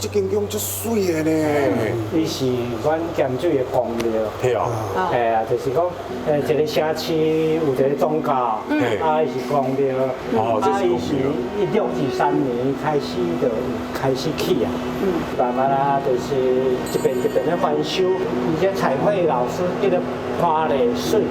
這間宮足媠的呢。伊是阮鹹水的宮廟。嘿啊。嘿啊，就是講，一個城市有一個宗教，啊，伊是宮廟，啊，伊是1623年開始就開始起啊，慢慢啊，就是一遍一遍咧翻修。伊這彩繪老師叫做潘麗水，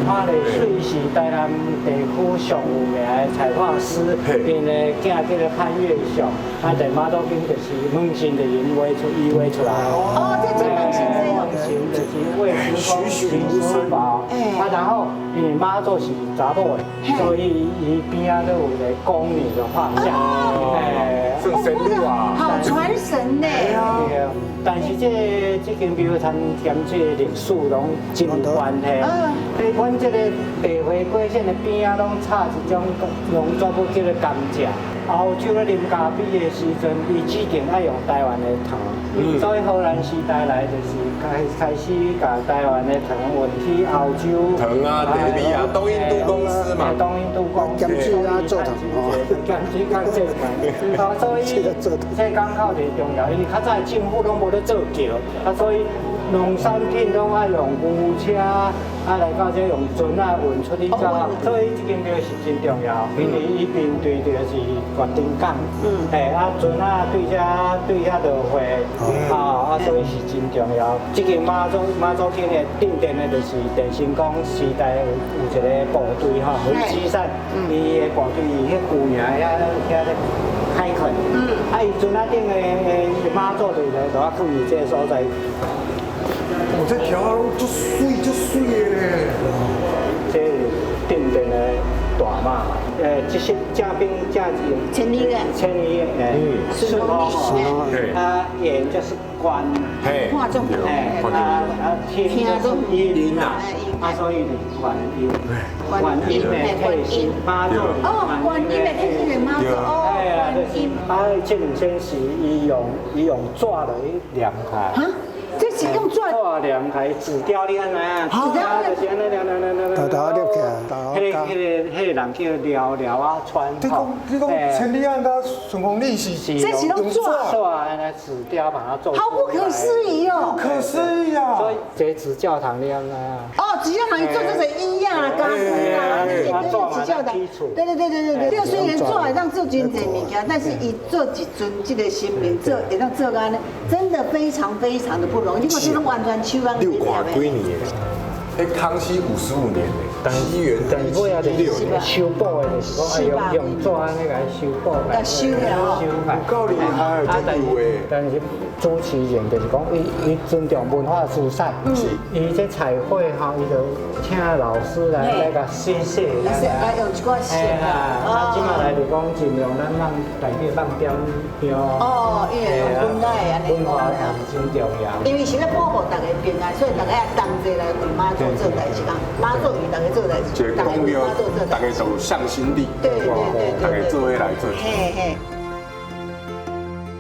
潘麗水是台南地區上有名的彩畫師，𪜶的囝叫做潘月雄，啊，佇媽祖宮就是門神就𪜶畫出，伊畫出來。哦，這門神這門神就是魏之公秦叔寶，啊，然後因為媽祖是查某的，所以伊邊仔都有一個宮女的畫像，哎，算神女啊，好傳神呢。對，但是這間廟參兼這個歷史攏真有關係。欸，阮這個白花過線的邊仔攏插一種農作物叫做甘蔗。歐洲咧啉咖啡的時陣，伊指定愛用台灣的糖，所以荷蘭時代來就是開始共台灣的糖運去歐洲。糖啊，茶米啊，東印度公司嘛。東印度公司。鹹水啊，做糖哦。鹹水較濟嘛。啊，所以這港口就重要，因為較早政府攏無咧做橋，啊，所以農產品攏愛用牛車，啊來到這用船仔運出去走，所以這間廟是真重要，因為伊面對著是月津港，嘿，啊船仔對遮對遐落貨，啊，所以是真重要。這間媽祖宮的頂殿的，就是鄭成功時代有一個部隊吼，許之善，伊的部隊伊去舊營遐咧開墾，啊伊船仔頂的的媽祖就就啊囥佇這個所在。哦，這條仔攏足媠足媠的咧。這是頂殿的大媽，這是正兵正千里眼，千里眼，順風哦，啊，眼就是觀，看中，啊，聽就是音啊，啊，所以就是觀音，觀音的替身媽祖，哦，觀音的替身的媽祖，哦，觀音。啊，這兩仙是伊用紙來黏開。這是用紙紙黏開紙雕，你按怎樣？紙雕就是按呢黏黏黏黏。豆豆捏起來，彼個人叫廖廖仔川。你講千里眼佮順風耳是？這是用紙紙按呢紙雕把它做。好不可思議哦！不可思議啊！所以這紙教堂你按怎樣？哦，紙教堂做這個音樂啊、家具啊，那些對紙教堂。對對對對對對。這個雖然做會當做真濟物件，但是伊做一尊這個神明做會當做按呢，真的非常非常的不容易。你看這攏完全手工。六掛幾年？彼康熙55年呢，西元但尾啊就是修補的，就是講愛用紙按呢共修補。共修了哦。有夠厲害，真有的。但是主持人就是講，伊尊重文化資產，伊這彩繪吼，伊就請老師來共寫寫。來用一寡色啊。啊，這馬來就講盡量咱放台底放點廟。哦，因為用本來的按呢。文化是真重要。因為是欲保護大家平安，所以大家愛同齊來為媽祖做代誌啊。媽祖為大家做代誌，這個宮廟，大家都向心力，對對對對，大家做伙來做。嘿嘿。